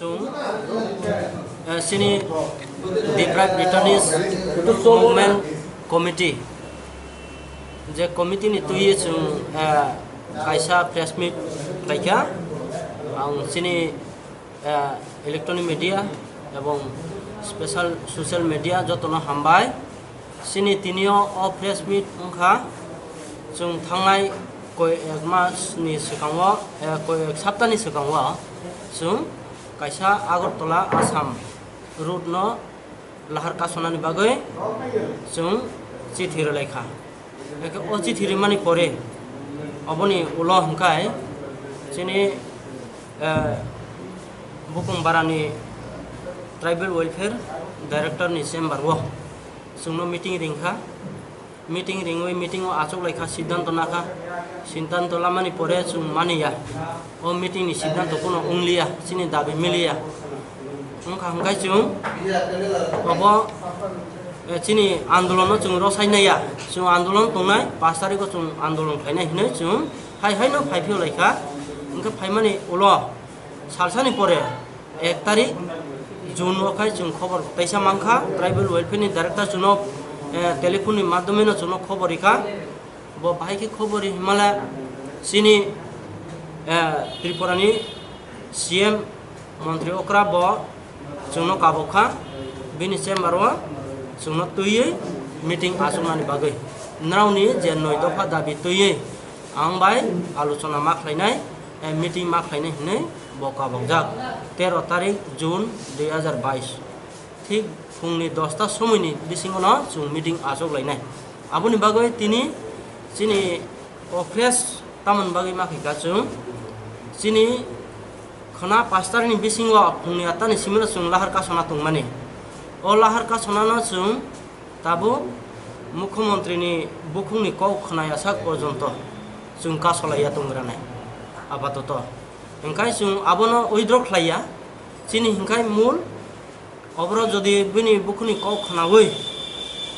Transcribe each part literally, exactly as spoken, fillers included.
Chwng, eh, chini Deprived Returnees Movement Committee, je committee ni twi chwng, eh, kaisa press meet khaikha. Ang chini, eh, electronic media ebong special social media jotono hambai. Chini tinio o press meet wngkha, chwng thangnai koi ek mas ni swkango, eh, koi ek sapta ni swkango chwng kaisa Agartala Assam route no lahar kasonani bagwi chwng chithi rwlaikha. Eke o chithi rwmani pore oboni ulo hwnkhe chini, eh, Bukung Barani Tribal Welfare Director ni chamber o chwngno meeting ringkha. Meeting ringwi meeting o achuk laikha, siddhanto nakha. Siddhanto lamani pore chwng maniya. O meeting ni siddhanto kuno wngliya, chini dabi miliya. Wngkha hwnkhe chwng obo, eh, chini andolon no chwng rosai naiya. Chwng andolon tongnai, pash tarikh o chwng andolon khlainai hinwi chwng hai hai no phai phiyok laikha. Hwnkhe phaimani ulo salsani pore ek tarik June o khai chwng khobor teisa mankha, Tribal Welfare ni Director chwngno, eh, telephone ni madhyome no chwngno khobor rikha. Bo bahai khe khobor ri himala chini, eh, Tripura ni C M Montri Okra bo chwngno kabokha, bini chamber o chwngno twiwi meeting achuknani bagwi. Nrao ni je noi dopha dabi twiwi ang bai alochona ma khlainai, eh, meeting ma khlainai hinwi bo kabokjak. Tero tarik June dui hazar bais. Thik phungni dosta somoini bisingono chwng meeting achuk lainai. Aboni bagwi tini chini office tamoni bagwi ma khaikha chwng. Chini khwna pash tarikh ni bisingo phungni atta ni simi no chwng lahar kasona tongmani. O lahar kasona no chwng tabuk Mukhyamantri ni bukhuk ni kok khwna ya sak porjonto chwng kasolaiya tongranai apatoto. Hwnkhe chwng abono withdraw khlaiya. Chini hwnkhe mul oborok jodi bini bukhuk ni kok khwnawi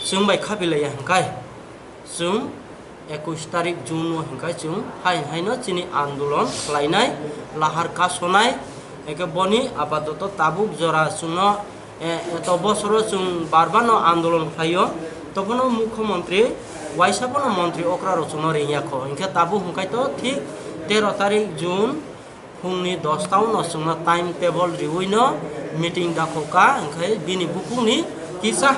chwng bai khapi laiya hwnkhe chwng ekush tarik June o hwnkhe chwng hai haino chini andolon khlainai, lahar kasonai, eke boni apatoto tabuk jora chwngno, eh, eto bosoro chwng bar bar no andolon khlaio, tobokno Mukhyamantri waisa bono Montri Okra rok chwngno ringya kho, hwnkhe tabuk hwnkhe to thik tero tarik June phungni dosta o no chwngno time table riwi no meeting dakho ka, hwnkhe bini bukhukni kisa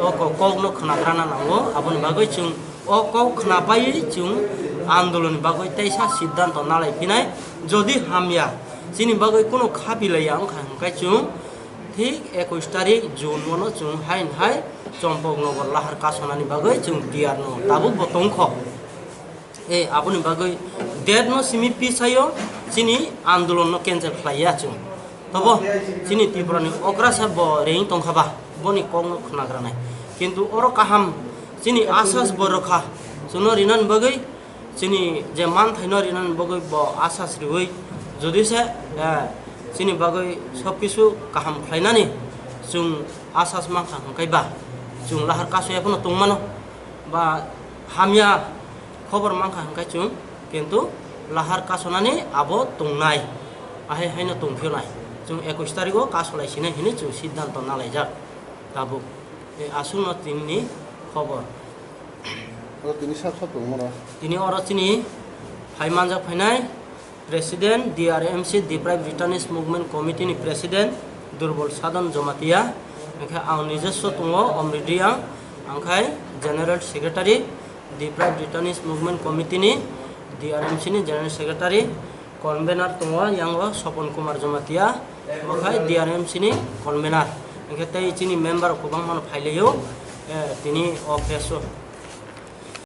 o ko-, kokno khwnagrana nango, aboni bagwi chwng o kok khwnapaiwi chwng andolonni bagwi teisa siddhanto nalai phinai, jodi hamya chini bagwi kunu khapi laiya wngkha hwnkhe chwng thik ekush tarik June o no chwng hain hai Chompok Nogor lahar kasonani bagwi chwng tiyar no tabuk bo tongkho. E, aboni bagwi date no simi pisayo chini andolon no cancel khlaiya chwng. Tobo chini Tripura ni okrasa bo reing tongkha ba, boni kok no khwnagranai. Kintu oro kaham chini asas bo rwkha, chwngno rinani bagwi, chini je manthai no rinani bagwi bo asas riwi, jodi se, eh, chini bagwi sob kisu kaham khlainani chwng asas mankha hwnkhe ba chwng lahar kasoya phano tongmano. Ba hamya khobor mankha hwnkhe chwng, kintu lahar kasonani abo tongnai, ahai haino tongphiyonai. Chwng ekush tarigo kasolai sinai hinwi chwng siddhanto nalaijak tabuk. E, aswkno tinini khobor. O tini sab sab tongmano. Tini oro chini phai manjak phainai President, D R M C, Deprived Returnees Movement Committee ni President Durbol Sadon Jomatia, hwnkhe ang nijoswo tongo Omri Reang, angkhai General Secretary, Deprived Returnees Movement Committee ni D R M C ni General Secretary, Convener tongo yango Sopon Kumar Jomatia, okhai D R M C ni Convener, hwnkhe tei chini member kwbangma no phailaio, eh, tini o press o.